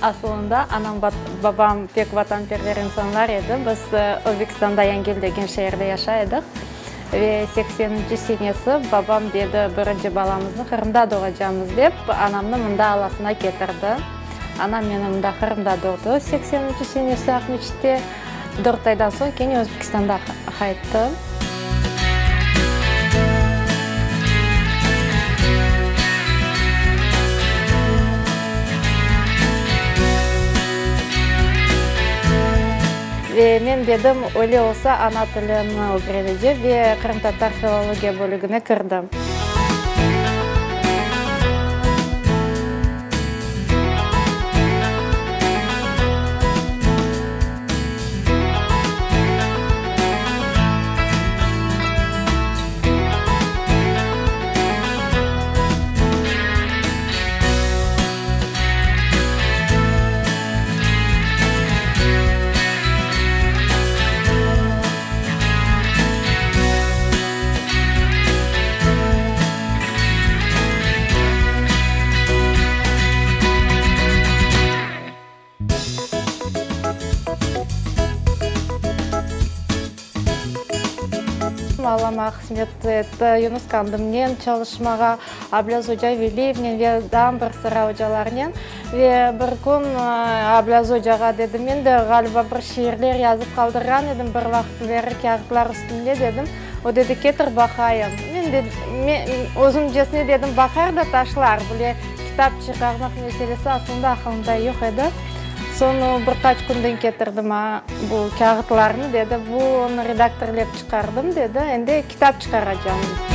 Asılında, anam, babam pek vatanperver insanlar edi. Biz Özbekistanda Yangel degen şeerde yaşay edik. Ve sekseninci senesi babam dedi, birinci balamıznı Qırımda doğacamız dep, anamnı mında alasına ketirdi. Anam meni mında Qırımda doğdı, sekseninci senesi Aqmeçitte. Dört aydan soñ kene Özbekistanda qayttı. Ve men dedim, öyle olsa, ana tilini ögrenecem ve qırımtatar filologiya bölügine kirdim. Alla maña qısmet etti Yunus Qandımnen çalışmağa, Ablâz oca Veliyevnen ve daa bir sıra ocalarnen. Ve bir kün Ablâz ocağa dedim, men de ğaliba bir şiirler yazıp qaldırğan edim bir vaqıtları kâğıtlar üstünde dedim. O dedi, ketir baqayım. Men de, özümcesine dedim, baqar da taşlar, bile kitap çıqarmaq meselesi aslında aqılımda yoq edi. Soñ o bir qaç künden ketirdi maña bu kâğıtlarnı, dedi, bunı redaktorlep çıqardım, dedi, endi kitap çıqaracağım.